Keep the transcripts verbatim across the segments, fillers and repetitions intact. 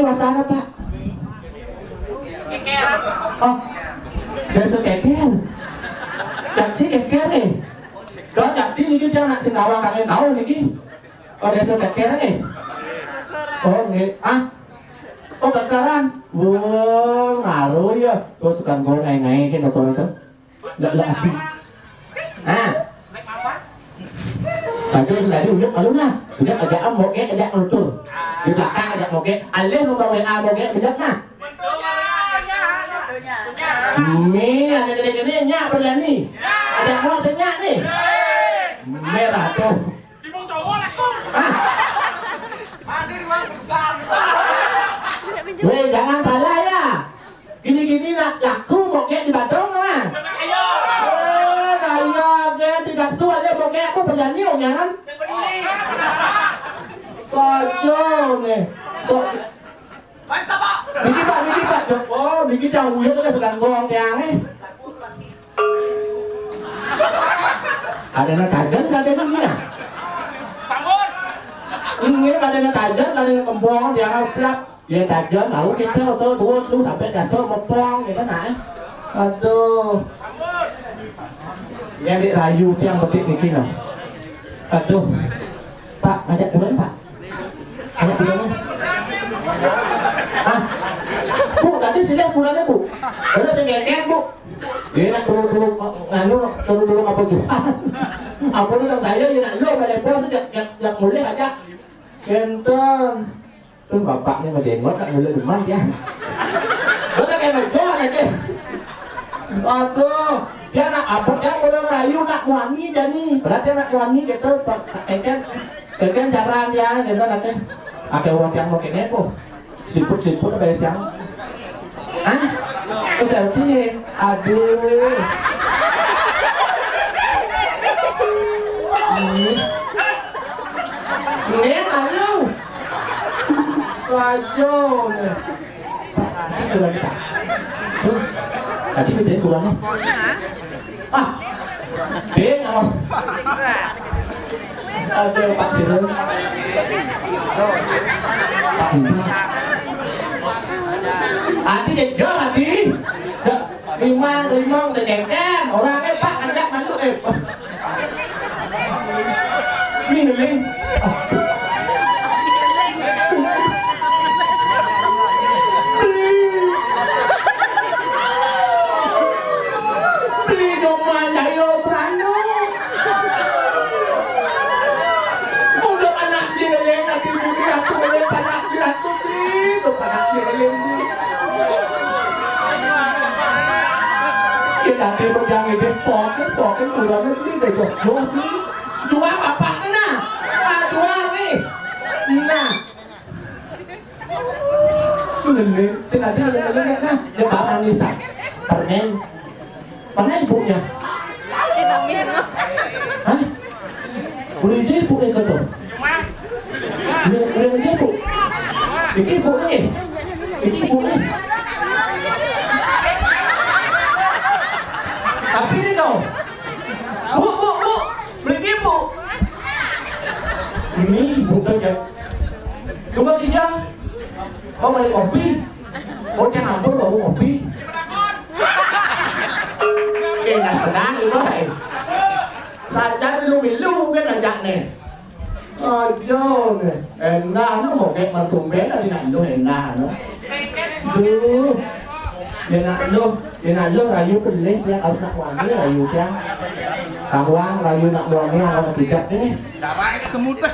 Pasal apa? Oh, desa Keker. Jadi Keker nih. Kalau jadi niki dia nak sing awang kangen tahu niki. Oh, desa Keker nih. Oh, nggih. Ah. Oh, Kekaran. Wah, ngaruh ya. Terus kan gue naik-naikin apa itu? Ndak, ndak habis. Nah. Saja sudah diujuk malu nah. Udah ajak moge, ajak nutur. Di belakang ajak moge. Alih nomor W A moge, bener nah. Mi, ada gede-gede nyak berani. Ada mau senyak nih. Merah tuh. Ah. Weh, jangan salah ya. Gini-gini nak laku moge di Badung nah. Eh, kaya ge di Gasu aja moge aku berani om jangan. Saja nih. So, niki Pak, niki Pak. Oh, niki jauh ya sudah sedang gong tiang eh. Ada nak tajam, ada nak mina. Ini ada nak tajam, ada nak kembang, dia harus siap. Dia tajam, lalu kita asal dua tu sampai dasar mepong kita nak. Eh. Aduh. Yang di rayu tiang betik niki nah. Aduh. Pak, ajak turun, Pak. Ajak turun. Ah. Bu, tadi sudah pulangnya, Bu. Udah saya ngekek, Bu. Dia nak turun dulu, anu, turun dulu apa juga. Apa lu tak saya, dia nak lu pada bos, jak, jak, jak mulai aja. Kenten. Tuh, bapak ni macam mana nak mula deman dia. Betul kan, betul kan, dia? Aduh, dia nak apa, dia boleh merayu nak muani dia ni. Berarti nak muani kita, Pak, kan, kan cara dia, dia nak, eh, ada orang yang mau kena apa? Siput-siput apa yang siang? Hah? Terus artinya, aduh. Ini. Ini malu. Waduh. Kurang, Pak. Tuh. Tadi bedanya kurangnya. Ah. Ding, apa? Aduh, Pak Sirul. Pak Budi. Ati jejer, Ati. Limang, limang, sedengkan. Orangnya, Pak, ngajak mantu, eh. Ini ngeling. Beli domba jayo beranu. Udah anak dia lain, nanti budi aku lain, anak dia aku beli, tuh anak dia lain beli. Dia nanti berjangan dia pokin, pokin kurang beli, dia jodoh beli. Dua bapak nah, ah, dua nih. Nah. Bener, sing aja ada lagi nah, dia barang nisan. Permen. Mana ibunya? Hah? Udah aja ibu nih tuh. Udah, udah aja ibu. Iki ibu nih. Iki ibu nih. Tapi ini dong. Bu, bu, bu. Beli ibu. Ini ibu saja. Coba dia. Oh, beli kopi. Oh, dia hampir bawa kopi. Enak benar, ibu, eh. Saja dulu milu kan ajak nih. Aduh, nih. Enak, no, mau kayak mantu band, tapi nak lu enak, no. Duh. Ya nak lu, ya nak lu rayu pelih, ya harus nak wangi rayu, ya. Kawan rayu nak wangi, apa ketiga nih. Darah ini semut dah.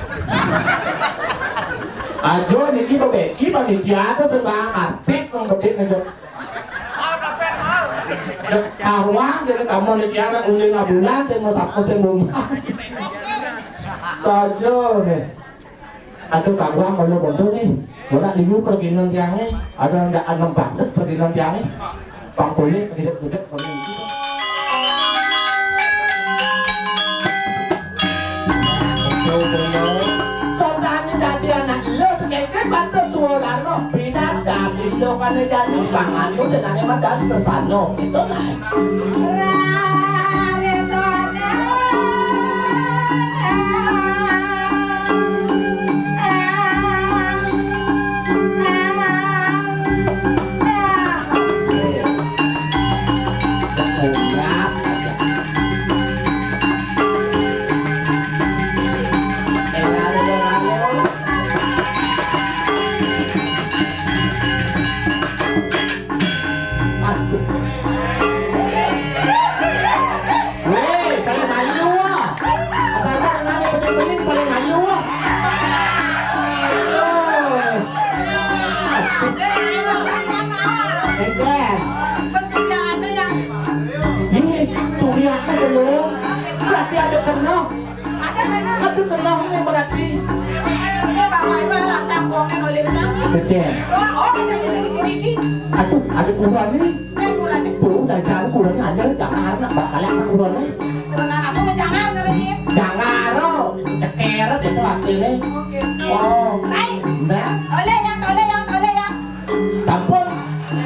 Ajo niki bebeki panitia tuh sembah artik nang bedik nang jok. Kawang jadi kamu niki anak ulin abulan sing mau sapu sing mau. Saja nih. Aduh kawang kalau kontu nih. Ora liu perginan tiangnya. Ada ndak enam bangsat perginan tiangnya. Pangkulit, kulit, kulit, kulit. Sontane dadi anak elo, ngekek bantu suarano, pindah dadi lo kane dadi pangan, lo denane madan sesano. Itu nah. Tapi ada kena. Ada kena. Ada kena ni berarti. Ini bapak itu lah kampungnya oleh kan. Kecil. Oh, oh, macam di sini sini. Aduh, ada kurang ni. Eh, kurang ni. Perlu dah cari kurang ni ada. Jangan nak balik ke kurang ni. Kurang aku menjangan kalau ni. Jangan, oh. Ceker itu artinya. Oke. Oh. Naik. Nah. Oleh yang, oleh yang, oleh yang. Sampun.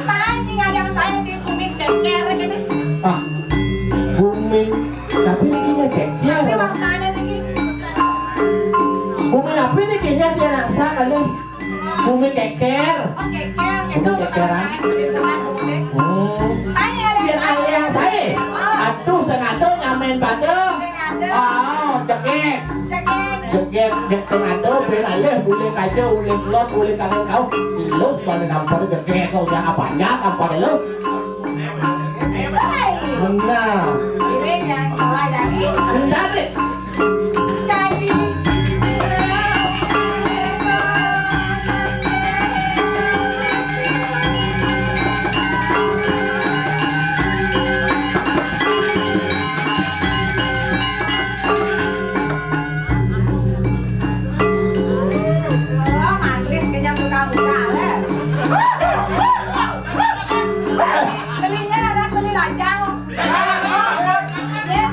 Main tinggal yang saya di bumi ceker gitu. Ah. Bumi. Tapi ini nggak ceker. Tapi maksudnya tinggi. Bumi apa ini kayaknya dia nangsa kali. Bumi keker. Oh, keker. Bumi kekeran. Hmm. Biar alih saya. Aduh, sengaja nyamain pada. Oh, cekek. Cekek. Cekek, cekek sengaja, biar alih, boleh kaja, boleh kelot, boleh kangen kau. Lu boleh nampar cekek kau, ya apanya tampar lu? Benar. Ini yang salah jadi. Benar, deh. Jadi. Wah, manis kenyang tukang buka, le. Belinya ada beli lajang. Ya.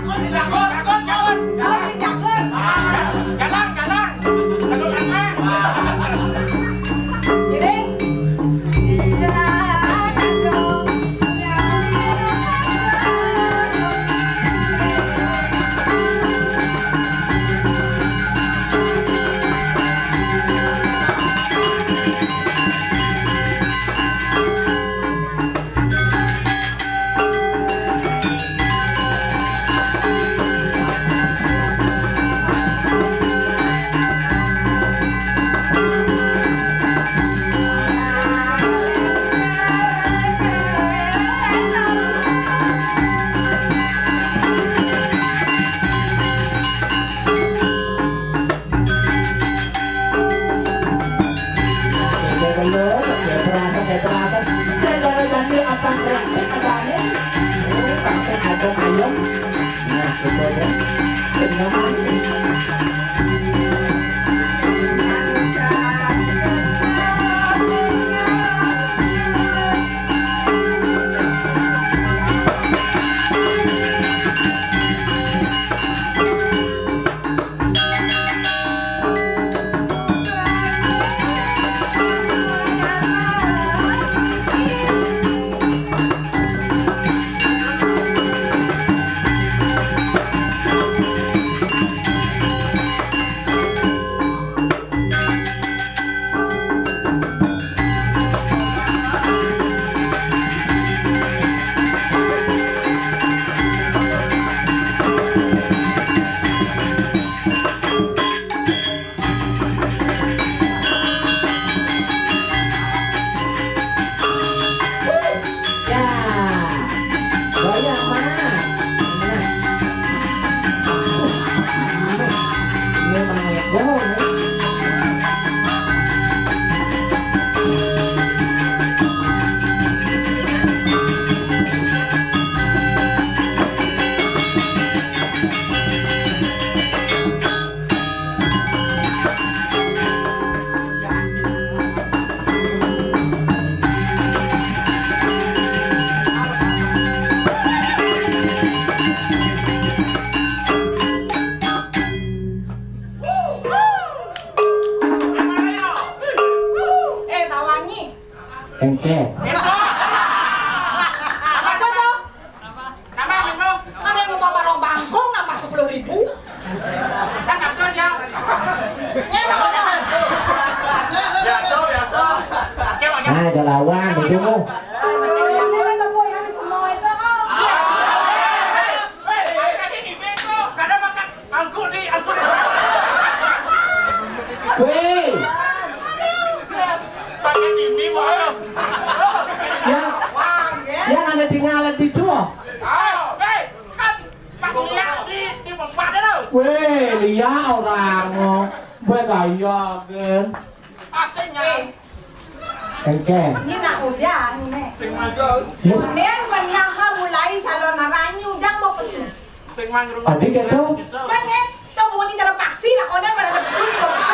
Oh, beli jagur. Galang, galang. Galang, galang. Giring. Ya, banyak mana? Nah. Ini mana ya? Bohong ya. Eh, tawangi. Engke. Apa tuh? Ada yang lupa barong bangkong apa sepuluh ribu? Kan satu aja. Biasa, biasa. Oke, Bang. Ah, ada lawan, itu. Angkut di, angkut di. Weh. Pakai ini, Bang. Ya. Ya, ada tinggalan di dua. Ayo, hei. Kan pas lihat di, di tempat itu. Weh, lihat orang. Weh, gaya, kan. Aslinya. Engke. Ini nak ujang, ini. Sing maju. Ya. Ini pernah mulai calon ranyu, ujang mau pesu. Adi kéto. Mangké, tau bunyi cara paksi, nak kodan mana ada paksi, ada paksi.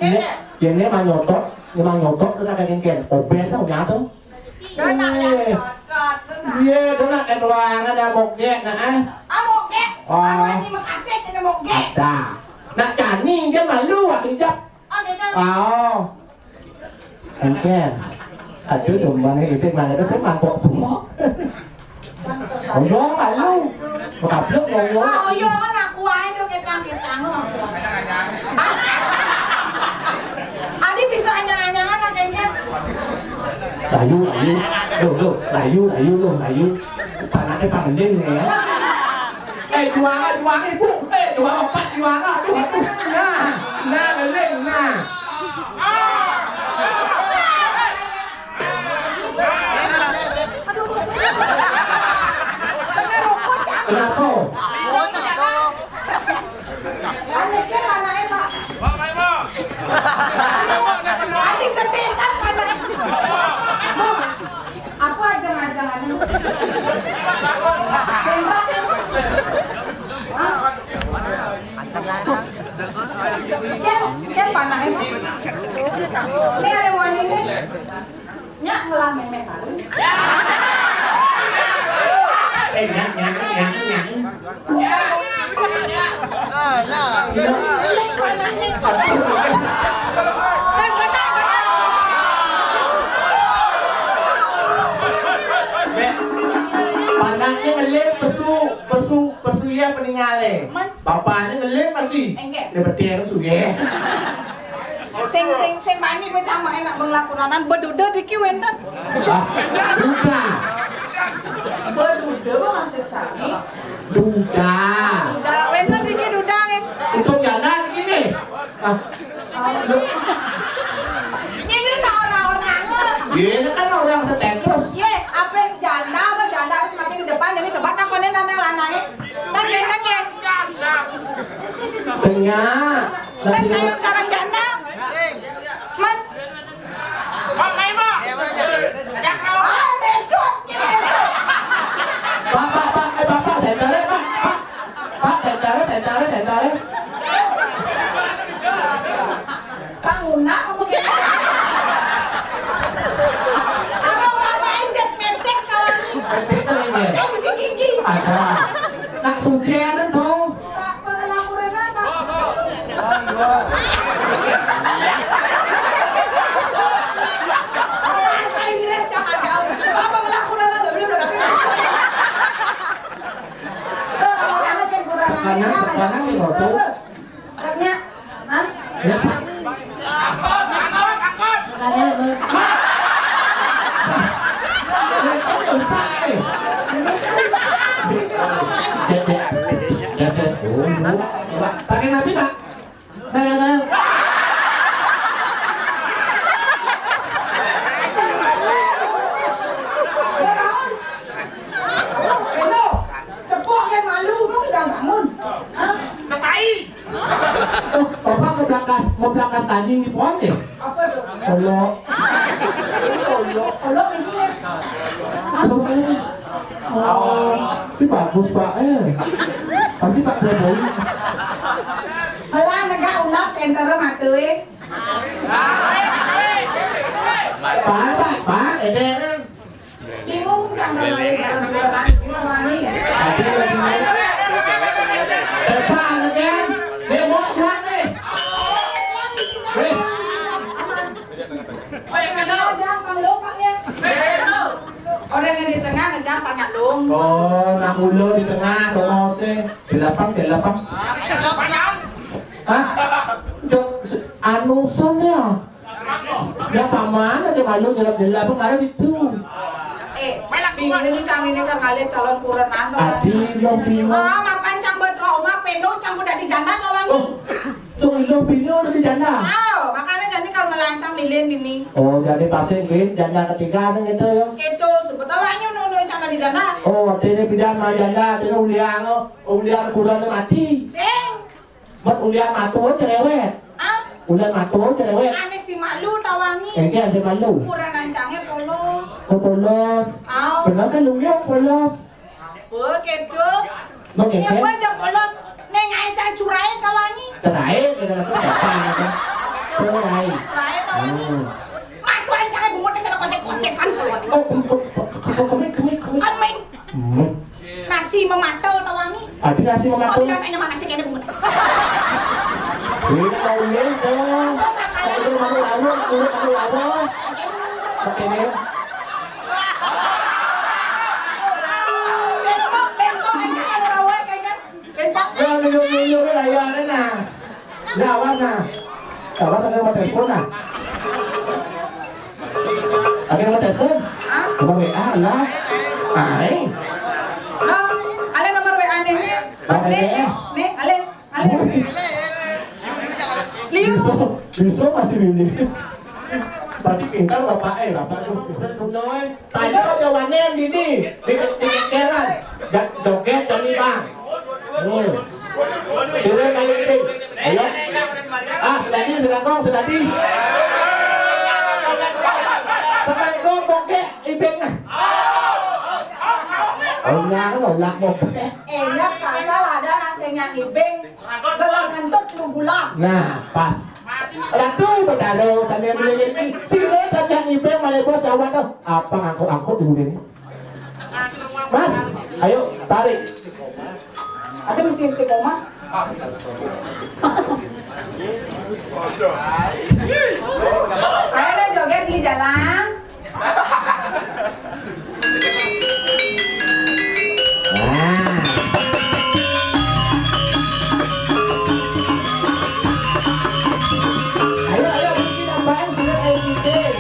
Ini, ini mah nyotot, ini mah nyotot, kita kayak gini, obes, tau nyatu. Dona, eh. Dona. Iya, dona, kan ruangan ada mogek, nah, ah. Ah, mogek. Oh. Apa ini mengkatik, ini mogek. Ada. Nak cani, dia malu, ah, hijab. Oh, gitu. Oh. Engken. Aduh, domba nih, isik mana itu sih mangkok semua. Oyong, ayo. Makablok, oyong. Ah, oyong kan aku aja dong, ketang-ketang, aku aja. Adi bisa anyang-anyangan, lah, kayaknya. Layu, layu. Loh, loh, layu, layu, loh, layu. Panaknya pangending, ya. Eh, juara, juara, Bu. Eh, juara empat, juara. Aduh, aduh. Nah, nah, ngeling, nah. Kenapa? Apa aja ngajangannya? Tembak. Hah? Kan, kan panah ini. Ini ada wanita. Nyak ngelah memek baru. Eh, nyak, nyak, nyak, nyak. Nah, nah. Iya, panah ini. Mek, panaknya ngelir pesu, pesu, pesu ya peningale. Bapaknya ngelir pasti. Enggak. Dia betir su ya. Sing, sing, sing bani kowe cang enak menglakonanan beduda iki wénten. Ah, duda. Beduda maksud sami? Duda. Duda wénten iki duda nggih. Untuk jalan iki nih. Ah. Ini tak orang-orang. Ini kan orang status. Ye, apa janda apa janda harus makin di depan, jadi coba takonin anak lanangnya. Kan ganteng ya? Sing nyak. Kan kayak sarang janda. Man. Ah, bedot, ya, bedot. Pak, pak, pak, eh, bapak, sendalnya, pak, pak. Pak, sendalnya, sendalnya, sendalnya. Pak, nguna apa begini? Kalau bapak encet metek kalau ini. Metek kan ini. Saya mesti gigi. Ada. Nak suci ada tuh. Pak, pengelakuran apa? Bahasa Inggris jangan jauh. Pak, pengelakuran apa? Belum ada. Tuh, kalau orang kan kurang ajar, kanan, apa? Kanan nih, Bapak. Katanya, hah? Ya, Pak. Katanya, eh. Cek, cek. Cek, cek. Oh, oh. Pakai napi, Pak? Barang-barang. Eno, cepok kan malu, dong, udah bangun. Hah? Selesai. Oh, Bapak mau belangkas, mau belangkas tanding di pohon ya? Apa tuh? Solo. Solo, solo ini ya. Apa namanya? Oh, ini bagus, Pak. Eh. Pasti Pak Prabowo. Halah, negak ulap center mata, eh. Pak, Pak, Pak, edeng. Bingung kan kalau ada jalan keluar, gimana nih? Tadi lagi main. Depan, again. Dia mau kuat nih. Eh. Orang yang di tengah ngejang pangkat dong. Oh, nak ulo di tengah, tongos deh. Jelapang, jelapang. Hah? Jok, anu son ya. Ya, samaan aja malu jelap-jelap, kan ada itu. Eh, bingung cang ini kan kali calon kurenan. Adi, lo bingung. Ah, mapan cang bertrauma, peno cang udah di janda lawangi. Oh, tuh lo bingung udah di janda. Oh, makanya jadi kalau melancang milih ini. Oh, jadi pasti mungkin janda ketiga kan gitu ya. Itu, sebetulnya nyu nunu cang di janda. Oh, artinya pindah sama janda, artinya uliang, oh, uliang kurenan mati. Sing. Buat ulian matur cerewet. Ah? Ulian matur cerewet. Aneh si malu tawangi. Engke aneh si malu. Ukuran rancangnya polos. Polos. Au. Bener kan, Lung, ya, polos. Apa, kéto? Mau kéto? Apa aja polos? Neng ae can curaé kawangi. Ceraé, kena apa? Ceraé. Ceraé kawangi. Hmm. Matu ae can bungut aja kocek-kocekan kawangi. Oh, kemik, kemik, kemik. Kemik. Hmm. Nasi mematel kawangi. Adi nasi mematel. Oh, biasanya mana sih kena bungut? Ini mau ini, tuh. Kalau mau lawan, mau lawan. Oke, nih. Bengkok, bengkok, bengkok, bengkok. Lah, nunjuk-nunjuk lah, ya, ada nah. Lah, awas nah. Awas, ada nomor telepon nah. Ada nomor telepon? Hah? Nomor W A lah. Aing. Nah, ada nomor W A nih, nih. Nomor Nih, W A. Nih, nih, ada. Ada. Liu. Bisa, bisa masih ini. Berarti pintar bapak, eh, bapak tuh. Tuh, Noy. Tadi tuh jawabannya yang gini, di, di kekeran. Ja-, joget, Joni, Bang. Hmm. Sudah kali ini. Ayo. Ah, sudah di, sudah kong, sudah di. Tekan kong, bongke, ibing. Oh, nah, nolak bongke. Enak, kasar ada rasanya ibing. Gelang ngentut lu gula. Nah, pas. Ratu Betaro, tanya beliau jadi. Sila tanya ibing, malah bos jawab tuh. Apa ngangkut-ngangkut di bumi ini? Mas, ayo tarik. Ada mesti istiqomah. Ayo deh joget di jalan. Nah. Ayo, ayo, bikin apaan? Sudah ayo bikin.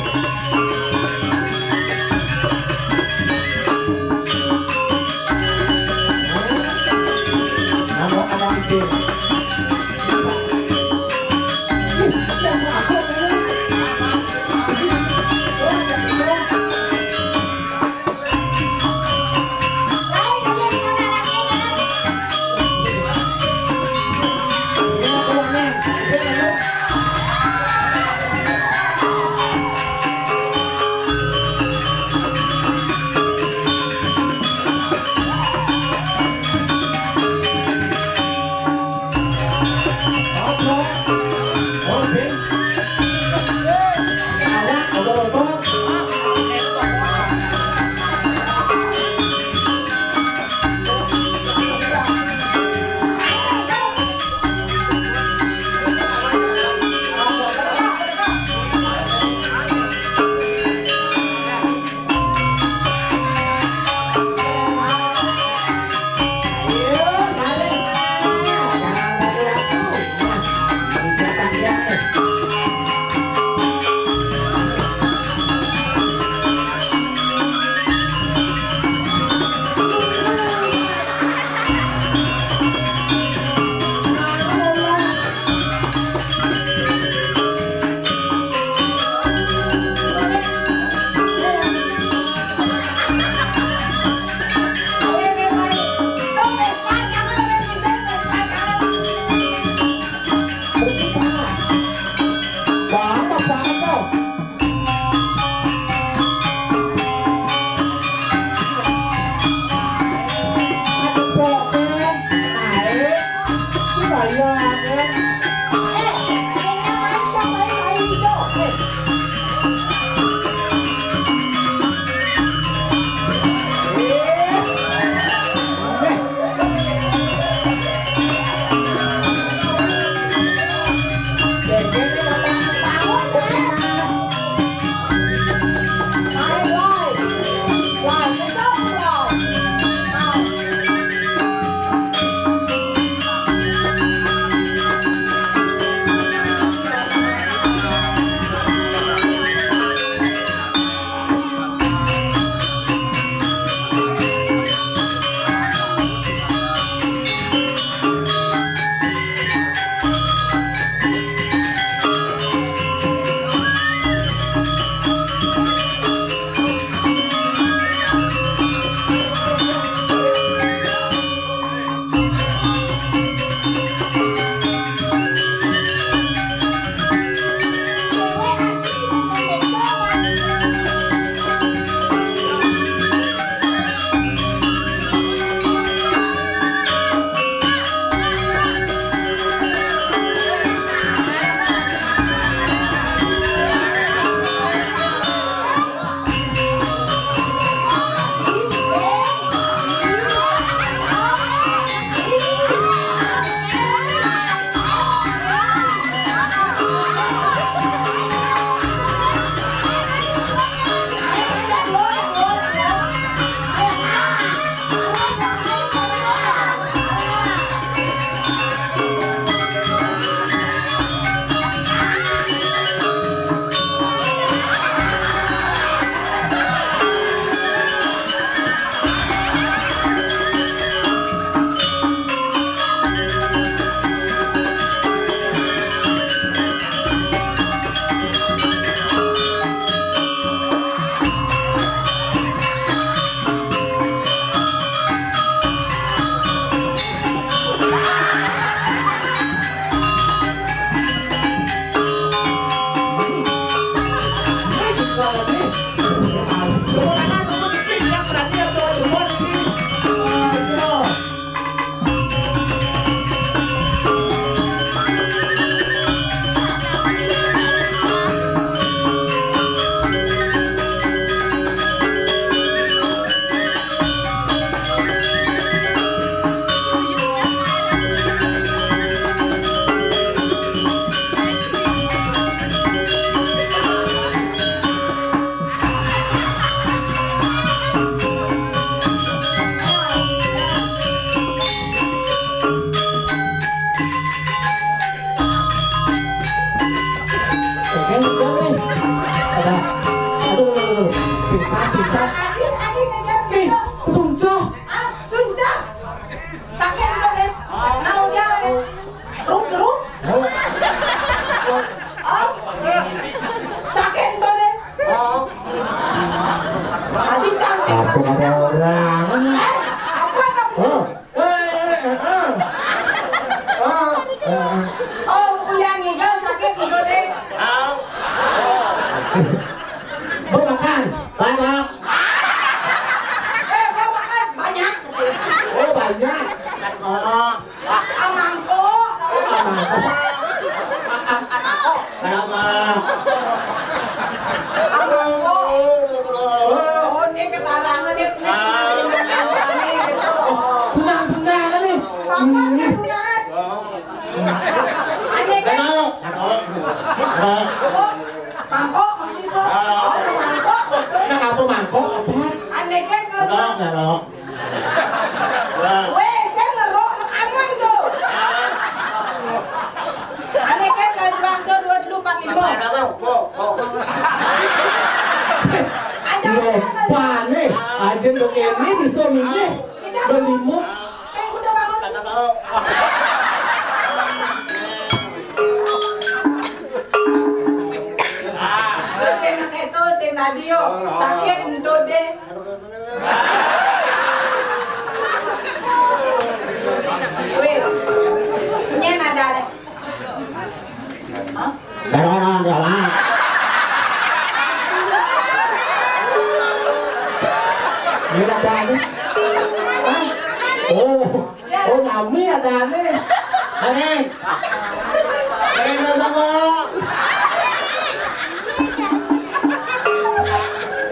Oke, udah nih. Ada. Aduh, aduh, aduh, aduh. Pingsan, pingsan. Nih, suncah. Ah, suncah. Sakit, udah deh. Nah, udah deh. Ruk, ruk. Oh. Sakit, udah deh. Oh. Tadi cantik. Apa kata orang? Eh, apa kata? Oh. Eh, eh, eh, eh. Ah, eh, eh. Oh, udah ngigel sakit ngigel deh. Mau makan? Banyak. Eh, mau makan? Banyak. Oh, banyak. Oh. Ah, mangkok. Oh, mangkok. Kenapa? Ah, mangkok. Oh, ini ketarangan, ini. Ah. Ini gitu. Tenang, tenang, ini. Mangkok, ini. Aneh kan? Kenal. Kenal. Mangkok, maksud gua. Ah. Oh, mangkok. Nah, apa mangkok? Apa? Aneh kan kalau Kenal, kenal. Weh, saya ngerok rekaman tuh. Aneh kan kalau bangsa dua dulu pakai gua. Kenal, kenal. Kok, kok. Aja Loh, panik. Aja tuh ini bisa milih. Beli muk. Eh, udah bangun. Kena keto, si Nadio. Sakit, entut deh. Weh, ini ada deh. Hah? Dorong, dorong. Ini ada aja. Hah? Oh, oh, nami ada nih. Nami. Nami, nami, nami.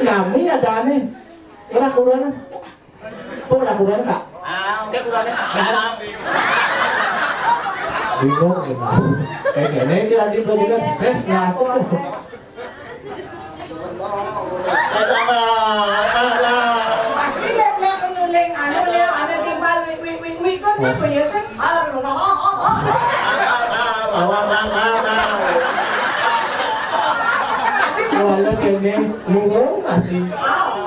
Nami ada nih. Ora kurang. Kok ora kurang, Kak? Ah, udah kurang. Bingung gitu. Kayak gini dia di belajar stres, nah, aku tuh. Pasti dia bilang penuling, anu, dia, anu, timbal, wik, wik, wik, wik, kan, apa ya, sih? Ah, Wala kene, bingung masih.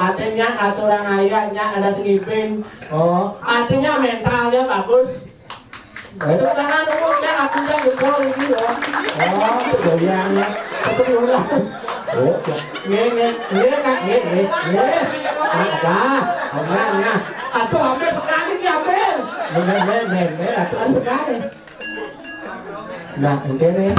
Artinya aturan ayah, nya ada sing ngipin. Oh, artinya mentalnya bagus. Itu tangan umumnya aku yang jempol ini loh. Oh, goyangnya. Seperti ulah. Oh, nge, nge, nge, Kak, nge, nge, nge. Nah, dah. Nah, nah. Aduh, hampir sekali nih, hampir. Nge, nge, nge, nge, nge. Aduh, aduh, sekali. Nah, ini nih.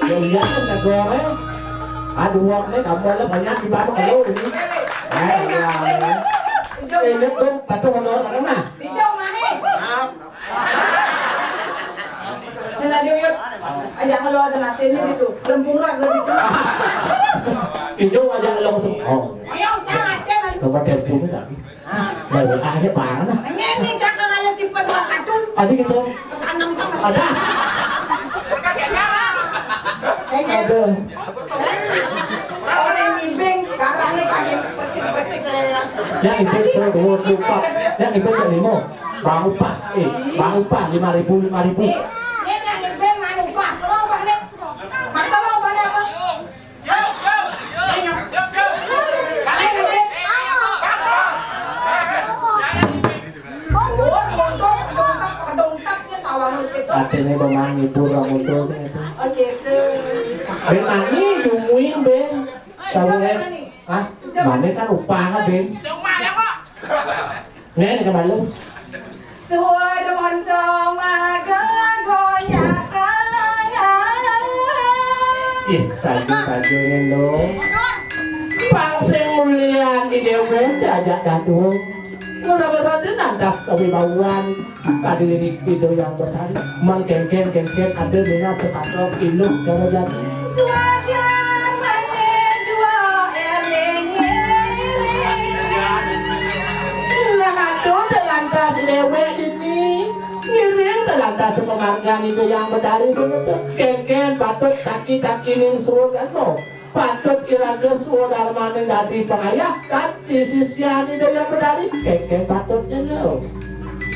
Ya iya, kan nggak goreng. Aduh, wong ini tambah lah banyak di bawah kalau ini. Eh, ya. Eh, lihat dong, patuh honor mana? Hijau mana? Sing aja, Yud. Aja kalau ada mati ini gitu. Lempung raga gitu. Ijo aja langsung. Oh. Ayo, jangan, jangan. Coba telepon lagi. Nah, aja parah. Ini, ini cakang aja tipe dua satu. Ada gitu. Ketanam kan. Ada. Kayaknya. Ada. Orang ngimbing, karangnya kaki petik-petik. Yang itu tuh, dua, dua, empat. Yang itu tuh, lima. Bang upah, eh, bang upah lima ribu, lima ribu. Eh, dia nyanyi band main upah. Lo upah nih. Mata lo upah nih apa? Artinya bang ngibur kamu tuh. Band nyanyi, dumuin, band. Tahu, eh? Hah? Mana kan upah, band? Nih, nih, kembali. Suara moncong maga goyang. Ih, saja-saja nih, dong. Pang sing mulian di Dewa aja dah tuh. Mudah-mudahan nantas kewibawaan. Tadi lirik Ida Hyang Betari, mengkengken-kengken ada dina pesantren Induk Jaya Jati. Suagar mane jua eling-eling. Nah, atuh teu lantas déwék dini. Ngiring teu lantas pamargian Ida Hyang Betari, cenah teu. Kengken patut taki-taki ning suud anu. Patut iraga swadarmaning dadi pangayah, tan di sisian Ida Hyang Betari, kengken patut cenah.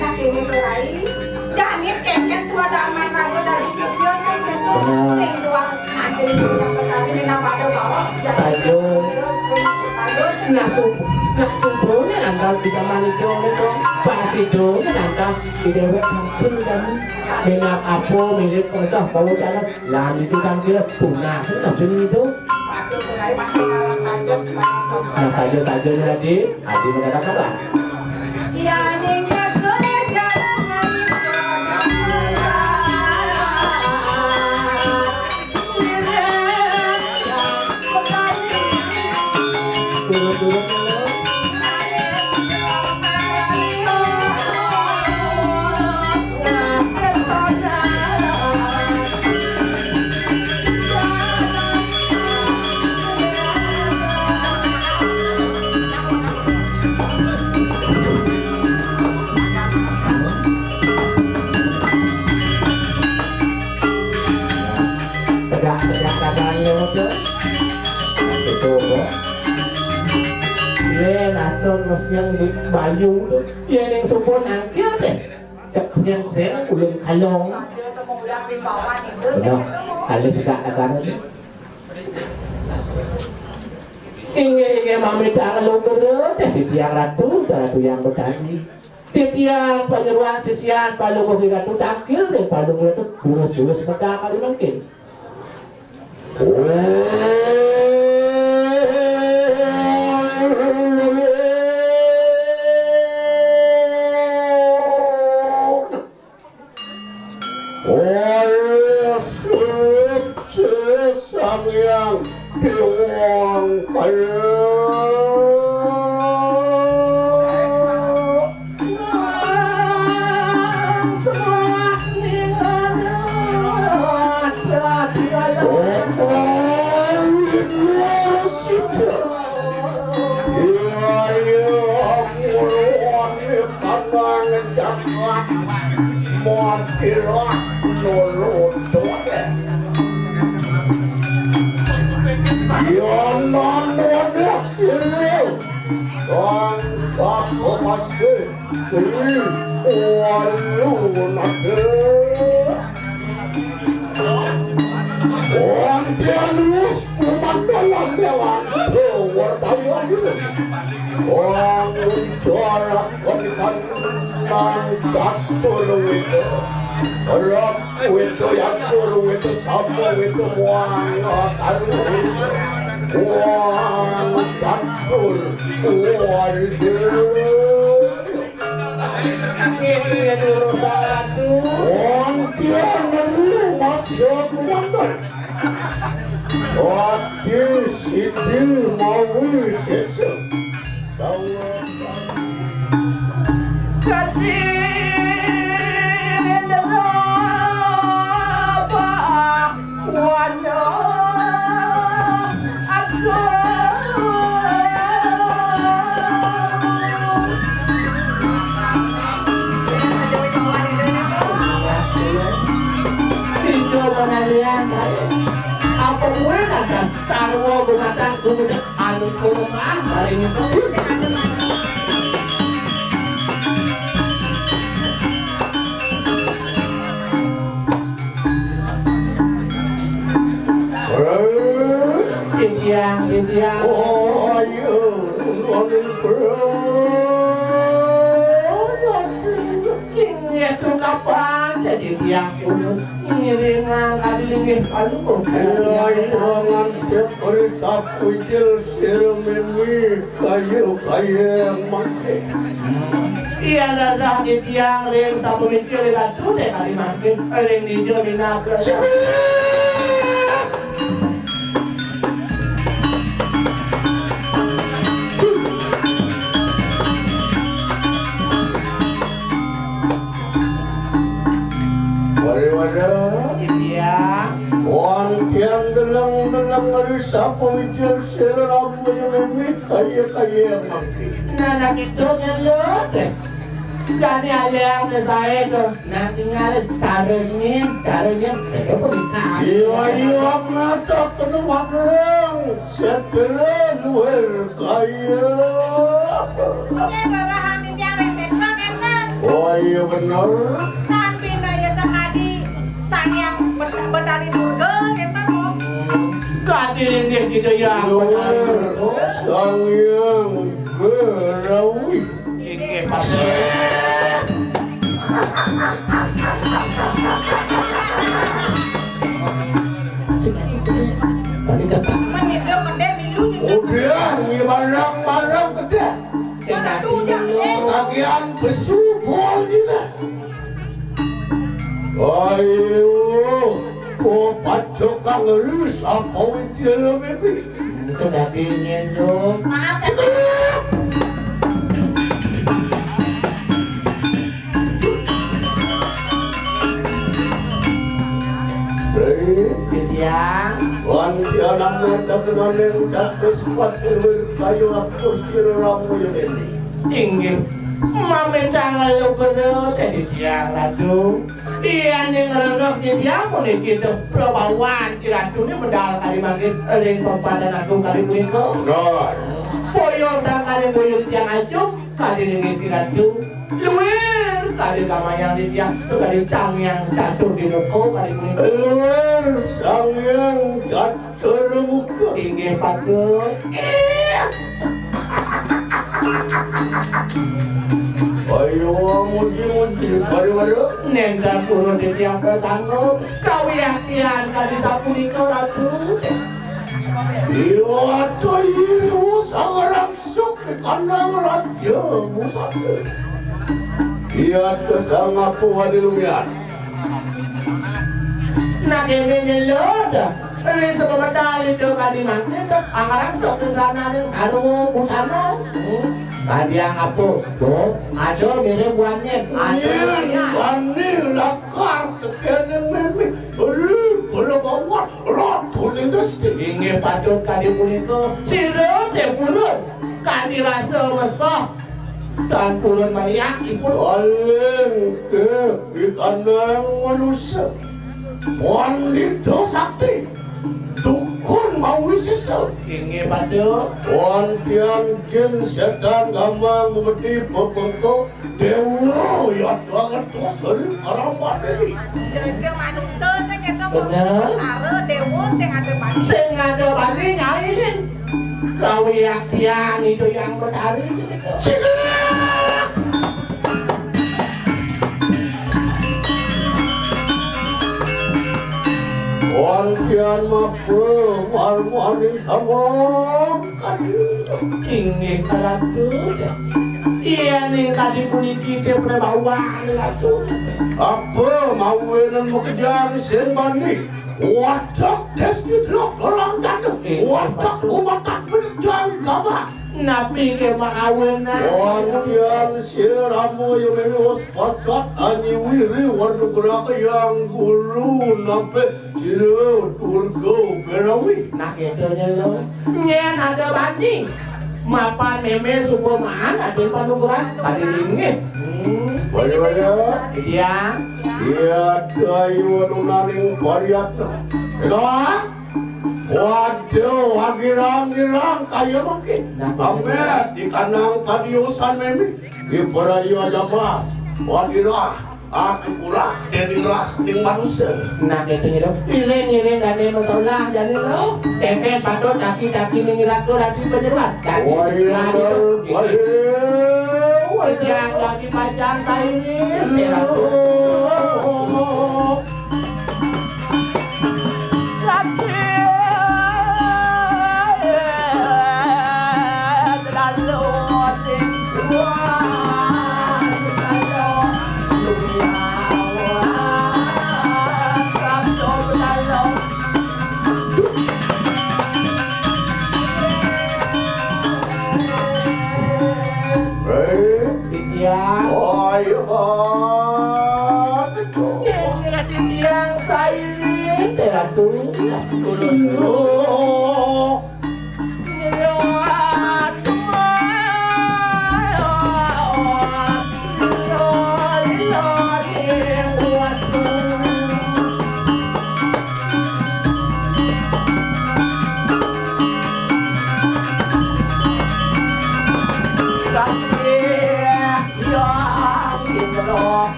Nah, ini tuh, Rai. Jani kengken swadarman raga dadi sisia sing gitu. Bener. Sing duang nanti Ida Hyang Betari, minangka baos. Saja. Nah, sum-, nah, sumpulnya nanggal bisa manik dong, dong. Pas itu, nanggal di déwék ampun kami. Minangka apa mirip, entah, kalau jalan. Lah, itu kan kira tunas, itu kan itu. Nah, saja-saja nih, Adi. Adi mendadak apa? Turun-turun. Tegak-tegak kadannya tuh. Itu, Bu. Ye, langsung ngesiang di Bayu tuh. Ye, ning subuh nangkil deh. Cek nyengkring ulun kalong. Benar, alih tidak akan. Inggih, inggih, mamitang luhur teh titiang ratu, ratu yang bertani. Titiang panyeruan sisian palungguh ratu tangkil deh, palungguh ratu bulus-bulus meda kali mangkin. Oleh sirip sirip Sang Hyang Piwangkaya. Yanan wadah sirih, tan pepasih. Sri Walu Nada. Wantian wus kumandalan dewan dewa tayo dulu. Wangun corak kenikan nang catur wita. Rak wita yatur wita sama wita muang taru wita. Muang catur wita. Itu ya dulu satu. Wong dia meru masuk kumandan. Wati sidi mawi sesek. Kasih neraka. Waduh, aku. Ijo pangalian, apa kue kata sarwa gumatang gumedek anu kurungan, hari ini. Yang, yang. Oh, iya, nuning. Inggih, tu kapan jadi biang kudu ngiringan kadi linggih kaluh. Iya, iya, nganti beri sapu ijil sira mimi kaya-kaya mangke. Iya, dadah titiang ring sapu ijil ratu dek kadi mangke ring dija minab. Wari wara. Iya. Wan tiang deleng-deleng ngerisap pawicil sira rabu mimih kaya-kaya mangke. Nah, nah, gitu, nyelut. Jani aliang saé to. Nah, tinggal caranya, caranya. Iya, iya, ngatak kena magreng. Setera luar kaya. Iya, rarahan tiang ring setera, enten. Oh, iya, bener. Tan pinaya sakadi Sang Hyang Bet-, Betari Durga, enten, kok. Kadi inggih kita ya. Luar Sang Hyang Berawi. Inggih, Pak. Tadi kata. Udah, ngibarang-barang kedeh. Kagian besu bol gila. Ayo, ko pacok kang ngerus apa wikil mimpi. Sudah dingin, Dok. Maaf, Kak. Hei. Siang. Wan tianang dakenaning catus kuat luwir kayu atus kira ramu yang ini. Inggih. Mamitang lalu gede, jadi tiang ratu. Iya, ning ngrereh niki puniki teh prabawan Ki Ratu ni medal kali mangkin ring Pampadan Agung kali punika. Bener. Boya sang kali boya tiang acung kali ning Ki Ratu. Luwir kali kamayang titiang sakadi Sang Hyang Catur Dimuka kali punika. Luwir Sang Hyang Catur Muka. Inggih patut. Ayo, muji-muji, pariwara. Nénten purun titiang kasanggup, kawiaktian kadi sapunika, Ratu. Iya, atuh, iya, sangarang sok di kandang raja, pusaka. Iya, kesang aku wali lumian. Nah, kéné nyelod. Ri sebebedal itu kadi mangkin, angarang sok busana ning sarwa busana. Hmm. Kadi yang apa? Tuh, ada mirip buannya. Ada. Iya, iya. Bani lakar tekene meme. Ri, pada bawah, ratu lindas. Inggih patut kadi punika. Sira teh pulun. Kadi rasa mesah. Tan purun maliak ipun. Paling ke di kandang manusia. Pandita sakti. Dukun mawi sisa. Inggih patut. Wan tiang jin setan gamang mesti bebengkok. Dewa ya banget terus dari karambane. Deja manusia sing kena. Bener. Para dewa sing ada bani. Sing ada bani nyai. Kawiaktian itu yang Betari. Wantian maka marmani sama kadi. Inggih, Ratu. Iya, ning kadi puniki te prabawan, Ratu. Apa mawinan makejang sing bani? Wadah desti delok orang jatuh. Wadah kumatak menejang gamah. Napi ke makawinan? Wantian sirama yang mewos pakat anyiwiri warna berapa yang guru nape sira Durga Berawi. Nah, gitu nya lo. Nyén ada bani. Mapan mémé suba maan ati panugrahan kadi linggih. Hmm. Boleh, boleh. Iya. Iya, dayu nunaning pariatna. Elah. Waduh, agirang-girang kaya mangkin. Nah, amet di kandang padiusan mémé. Di perayu aja mas. Wadirah. Aku kurah dening rah ning manusa. Nah, keto nyero. Iring-iring dane masalah jane lo. Keke patut kaki-kaki ning ira ko lagi penyeruat. Kaki sebelah itu. Wah, wah. Pajang kaki pajang saini. Ira ko. Iya. Oh, iya. Yen ngerti tiang sae, Ratu. Terus.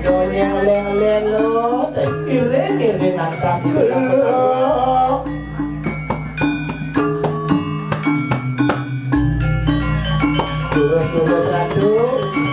Donya leng-leng lo, iring-iring nang sambil. Terus-terus, Ratu.